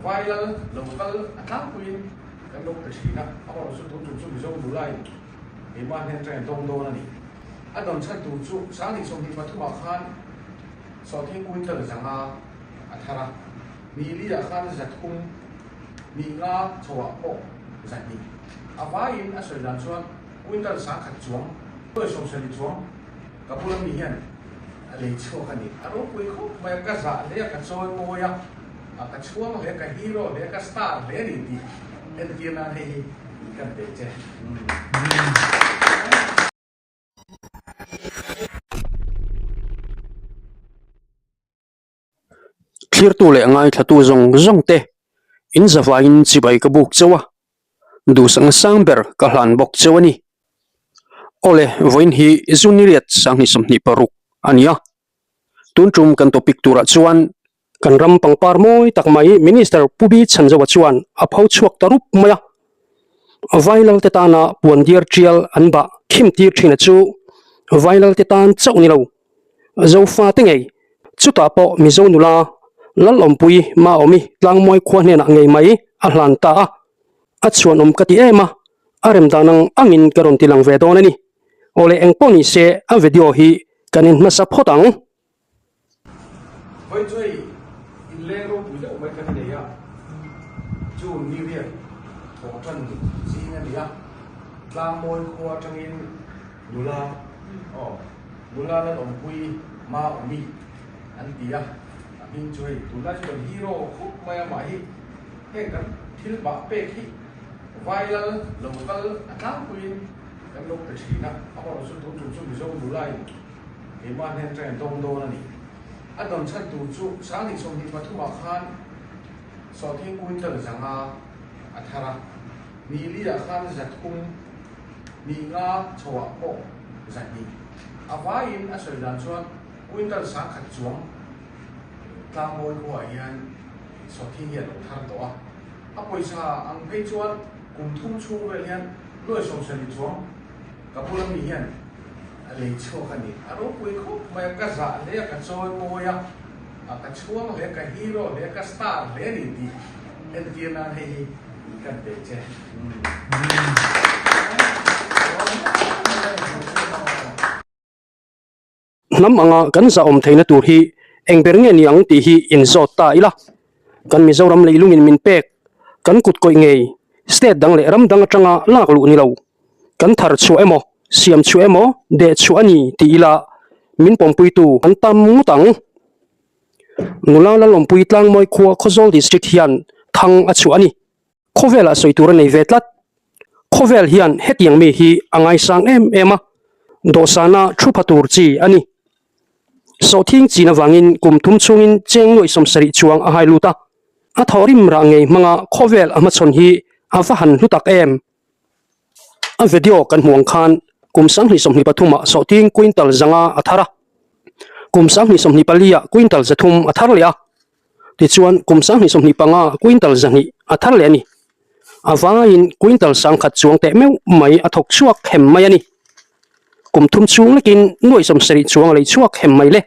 Vai lal lo kal a tlangpuiin kan lo pe thin a, amaherawh chu tun tum chu Mizo nula in keimah hnen atangin dawng dawn a ni. A dawn chhan tur chu Sanghnih 23 ah khan Sawhthing quintal 500 a thar a, ni li ah khan 300, ni nga chho ah pawh 200. A vaiin a sawi dan chuan quintal 1000 chuang, nuai 70 chuang ka bula mi hian a lei chhuak a ni. A ropui khawp mai a, ka zah hle a, ka chawi mawi a, ka chhuang hle, ka hero hle, ka star hle a ni tih entir nan hei hi kan pe che. Thlirtu leh ngaithlatu zawng zawng te in zavaiin chibai ka buk chauh a, duhsakna sang ber ka hlan bawk chauh a ni. Awle, vawiin hi Zuniriat 2026 a ni a, tun tum kan topic turah chuan kan ram pangpar mawi tak mai Minister Pu Bi Chhanzoa chuan a pho chhuak ta rup mai a, Vailal te tana puan diar tial an bah khim tir thin a chu Vailal te tan chauh ni lo. Zofa te ngei, chutah pawh Mizo nula Lalawmpui Maawmi Tlangmawi khua hnenah ngei mai a hlan ta a, a chhuanawm ka ti em a, a rem dan ang angin ka rawn ti lang ve dawn a ni. Awle engpawh ni se a video hi kan en hmasa phawt ang. Vawi chuai inleng ropui deuh mai kan nei a, June ni riat thawh tan zing a ni a, Tlangmawi khua atangin nula aw. Nula Lalawmpui Maawmi an ti a, a hming chu hei tunlai chu kan hero khawp mai a mah hi heng kan thil bah pek hi vai lal lo kal a tlangpuiin kan lo pe thin a, amaherawh chu tun tum chu Mizo nula in keimah hnen atangin dawng dawn a ni. A dawn chhan tur chu 2023 ah khan Sawhthing quintal 500 a thar a, ni li ah khan 300, ni nga chho ah pawh 200. A vaiin a sawi dan chuan quintal 1000 chuang Tlangmawi khuaah hian sawhthing hi a lo thar tawh a. A pawisa ang phei chuan kum thum chhung vel hian nuai 70 chuang ka bula mi hian a lei chhuak a ni. A ropui khawp mai a, ka zah hle a, ka chawi mawi a, ka chhuang hle, ka hero hle, ka star hle a ni tih entir nan hei hi kan pe che. Hnam anga kan zahawm theihna tur hi eng ber nge ni ang tih hi inzawt ta ila. Kan Mizoram leilungin min pek, kan kut kawih ngei, state dang leh ram dang atanga lak luh ni lo. Kan thar chhuah emaw, siam chhuah emaw, deh chhuah a ni tih ila min pawmpuitu an tam ngawt ang. Nula Lalawmpui Tlangmawi khua Khawzawl District hian thang a chhuah a ni. Khawvelah sawi tur a nei ve tlat. Khawvel hian hetiang mi hi a ngaisang em em a, dawhsana thu pha tur chi a ni. Sawhthing chin avangin kum thum chhungin cheng nuaih 70 chuang a hai lut a, a thawhrim rah ngei hmanga khawvel a hmachhawn hi a va han hlu tak em. A video kan hmuh ang khan kum 2023 ah sawhthing quintal 500 a thar a, kum 2024 ah quintal 300 a thar leh a. Tichuan, kum 2025 quintal 200 a thar leh a ni. A vaiin quintal 1000 chuang teh meuh mai a thawk chhuak hem mai a ni. Kum thum chhung lekin nuai 70 chuang a lei chhuak hem mai le.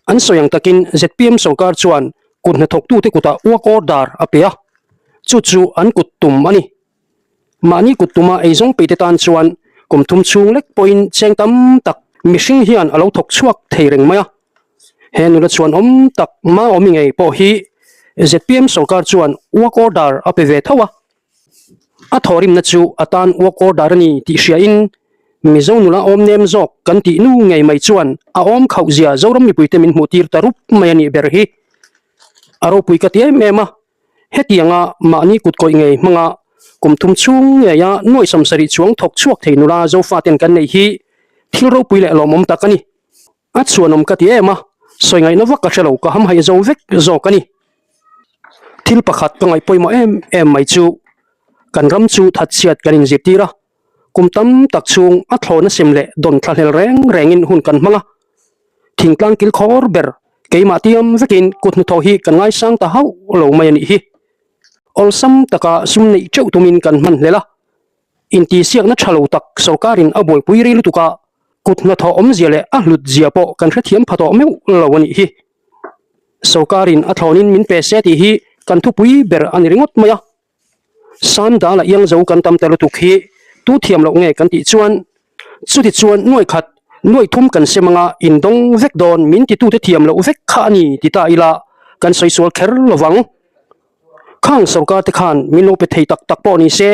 An sawi ang takin zpm sorkar chuan kut hnathawktute kutah work order a pe a, chu chu an kut tum a ni. Mahni kut tuma eizawng peihte tan chuan kum thum chhung lek pawhin cheng tam tak mihring hian a lo thawk chhuak thei reng mai a. He nula chhuan awm tak Maawmi ngei pawh hi zpm sorkar chuan work order a pe ve tho a. A thawhrimna chu a tan work order a ni tih hriain Mizo nula awm nem zawk kan tih nu ngei mai chuan a awm khauh zia Zoram mipuite min hmuh tir ta rup mai a nih ber hi. A ropui ka ti em em a. Hetianga mahni kut kawih ngei hmanga kum thum chhung ngeia nuai 70 chuang thawk chhuak thei nula Zofaten kan neih hi thil ropui leh lawmawm tak a ni. A chhuanawm ka ti em a, sawi ngaihna vak ka hre lo, ka hamhaih zo vek zawk a ni. Thil pakhat ka ngaih pawimawh em em mai chu kan ram chu thatchhiat kan inzirtir a, kum tam tak chhung a thlawhna sem leh dawn thlahlel reng rengin hun kan hmang a. Thingtlang kil khawr ber keimah tiam vekin kut hnathawh hi kan ngaisang ta hauh lo mai a nih hi. Awlsam taka sum neih teuh tumin kan hman hlel a, intihsiakna tha lo tak sorkarin a buaipui rei lutuk a, kut hnathawh awmzia leh a hlut zia pawh kan hrethiam pha tawh meuh lo a nih hi. Sorkarin a thlawnin min pe se tih hi. kan thupui ber a ni ringawt mai a. Samdala iang zo kan tam ta lutuk hi tu thiam loh nge kan tih chuan chuti chuan nuai khat nuai thum kan sem anga indawng vek dawn min titute thiam loh vek kha a ni ti ta ila kan sawi sual kher lovang. Khang sorkar te khan min lo pe thei tak tak pawh ni se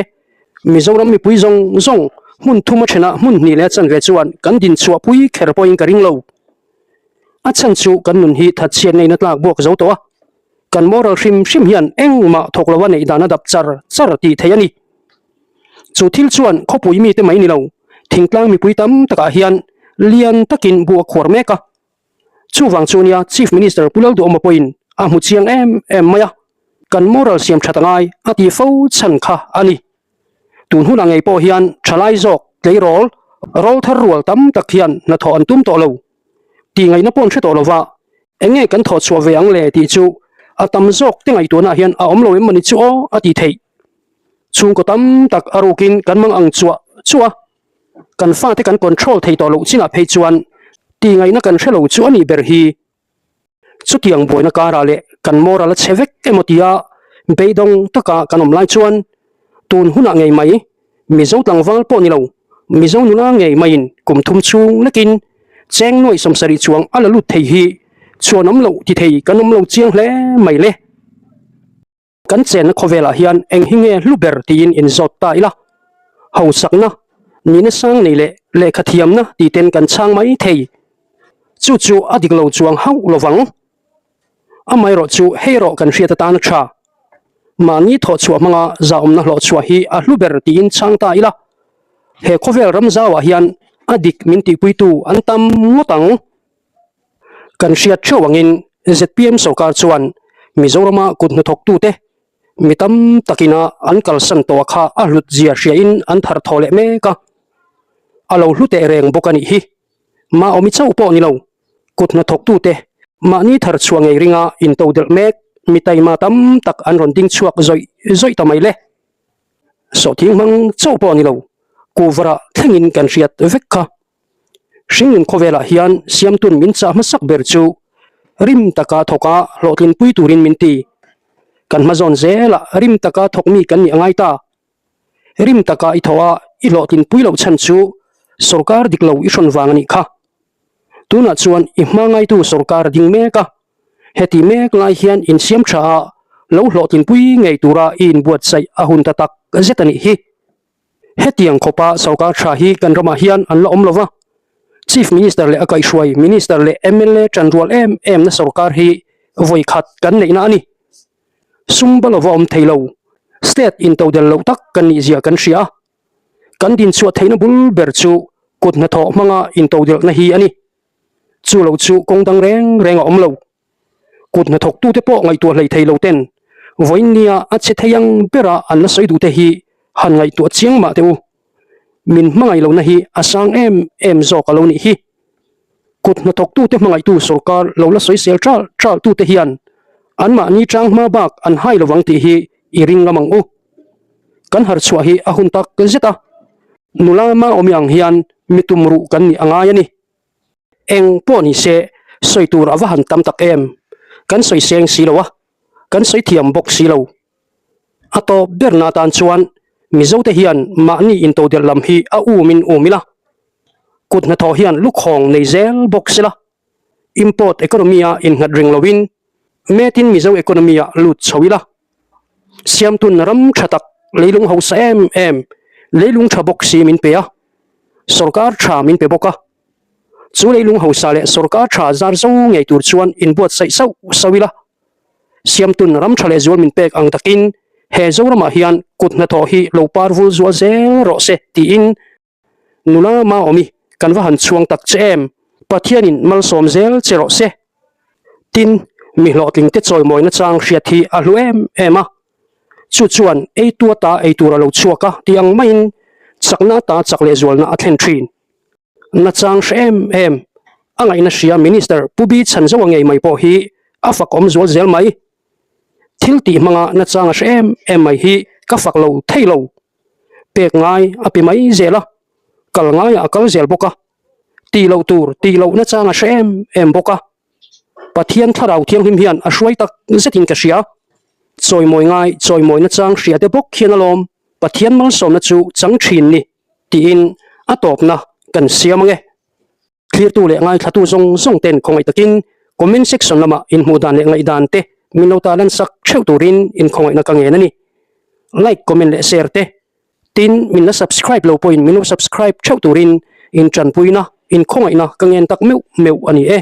Mizoram mipui zawng zawng hmun thum a thenah hmun hnih leh a chanve chuan kan din chhuah pui kher pawhin ka ring lo. A chhan chu kan nun hi thatchhiat ngei na tlak buak zo tawh a. Kan moral hrim hrim hian engmah thawk lova neih dan a dap char char tih theih a ni. Chu thil chuan khawpui mite mai ni lo, thingtlang mipui tam takah hian lian takin bu a khuar mek a. Chuvang chu nia Chief Minister Pu Lalduhawma pawhin a hmu chiang em em mai a, kan moral siam that a ngai a tih fo chhan kha a ni. Tun hunah ngei pawh hian thalai zawk tleirawl rawl thar rual tam tak hian hnathawh an tum tawh lo. Tih ngaihna pawh an hre tawh lo va, eng nge kan thawh chhuah ve ang le tih chu a tam zawk te ngaihtuahna hian a awm lo em mawni chu aw a tih theih. Chhungkaw tam tak a rukin kan mang ang chuah chuah a, kan fate kan control thei tawh loh chinah phei chuan tih ngaihna kan hre lo chu a nih ber hi. Chutiang buaina karah leh kan moral a chhe vek emaw tia beidawng taka kan awm lai chuan tun hunah ngei mai Mizo tlangval pawh ni lo, Mizo nula ngei maiin kum thum chhung lekin cheng nuai 70 chuang a la lut thei hi chhuan awm loh ti thei kan awm lo chiang hle mai le. Kan chenna khawvelah hian eng hi nge hlu ber tiin inzawt ta ila, hausakna, nihna sang nei leh lehkha thiamna tih ten kan chhang mai thei. Chu chu a dik lo chuang hauh lo vang. Amaherawh chu hei erawh kan hriat atan a tha. Mahni thawhchhuah hmanga zahawmna hlawhchhuah hi a hlu ber tiin chhang ta ila, he khawvel ram zauah hian a dik min tihpuitu an tam ngawt ang. Kan hriat theuh angin zpm sorkar chuan Mizorama kut hnathawktute mi tam takina an kalsan tawh kha a hlut zia hriain an thar thaw leh mek a, a lo hlu teh reng bawk a nih hi. Mahawmi chauh pawh ni lo, kut hnathawktute mahni thar chhuah ngei ringa intodelh mek mi taima tam tak an rawn ding chhuak zawih zawih ta mai le. Sawhthing hmang chauh pawh ni lo, kuhvarah thlengin kan hriat vek kha. Hringnun khawvelah hian siamtun min chah hmasak ber chu rim taka thawka hlawhtlinpui turin min ti. Kan hmazawn zelah rim taka thawk mi kan nih a ngai ta. Rim taka i thawh a i hlawhtlinpui loh chhan chu sorkar dik lo i hrawn vang a nih kha. Tunah chuan i hma ngaitu sorkar a ding mek a, heti mek lai hian insiam tha a lo hlawhtlinpui ngei tura i inbuatsaih a hun ta tak zet a nih hi. Hetiang khawpa sorkar tha hi kan ramah hian an la awm lo va, Chief Minister leh a kaihhruai Minister leh mla tanrual em em na sorkar hi vawi khat kan neihna a ni. Sum ba lova awm thei lo, state intodel loh tak kan nih zia kan hria a, kan dinchhuah theihna bul ber chu kut hnathawh hmanga intodelhna hi a ni. Chu lo chu kawng dang reng reng a awm lo. Kut hnathawktute pawh ngaihtuah hlei thei lo ten vawiin nia a che thei ang bera an la sawi duhte hi han ngaihtuah chiang mah teh u. Min hmangaih lohna hi a sang em em zawk a lo nih hi. Kut hnathawktute hmangaihtu sorkar lo la sawisel ṭal ṭal tute hian anmahni ṭang hma bak an hai lovang tih hi i ring ngam ang u. Kan harchhuah hi a hun tak zet a, nula Maawmi ang hian mi tumruh kan nih a ngai a ni. Eng pawh ni se, sawi tur a va han tam tak em? Kan sawi seng si lo a, kan sawi thiam bawk si lo. A tawp berna atan chuan Mizote hian mahni intodelh lam hi a umin um ila, kut hnathawh hian lukhawng nei zel bawk sela, import economy-a innghat ring loin made in Mizo economy-ah lut chho ila. Siamtun ram tha tak leilung hausa em em, leilung tha bawk si min pe a, sorkar tha min pe bawk a. Chu leilung hausa leh sorkar tha zar zo ngei tur chuan inbuatsaih sauh sauh ila. Siamtun ram tha leh zual min pek ang takin he Zoramah hian kut hnathawh hi lo par vul zual zel rawh se tiin Nula Maawmi kan va han chhuang tak che em? Pathianin malsawm zel che rawh se. Tin, mi hlawhtlingte chawimawina chang hriat hi a hlu em em a. Chu chuan eitu ata ei tur a lo chhuak a tih ang maiin chakna ata chak leh zualna a thlen thin. Nachang hre em em, a ngaihna hria Minister Pu Bi Chhanzoa ngei mai pawh hi a fak awm zual zel mai. Thil tih hmanga nachang a hre em em mai hi ka fak lo thei lo. Pek ngai a pe mai zel a, kal ngaiah a kal zel bawk a, tih loh tur tih loh nachang a hre em em bawk a. Pathian Thlarau Thianghlim hian a hruai tak zetin ka hria. Chawimawi ngai chawimawi nachang hria te bawk hian alawm Pathian malsawmna chu chang thin ni tiin a tawpna kan siam ange. Thlirtu leh ngaithlatu zawng zawng ten khawngaih takin comment section lamah inhmuh dan leh ngaihdan te min lo ta lansak theuh turin inkhawngaihna ka ngen a ni. Like, comment leh share te tin min la subscribe lo pawhin min lo subscribe theuh turin intanpuina, inkhawngaihna ka ngen tak meuh meuh a ni e.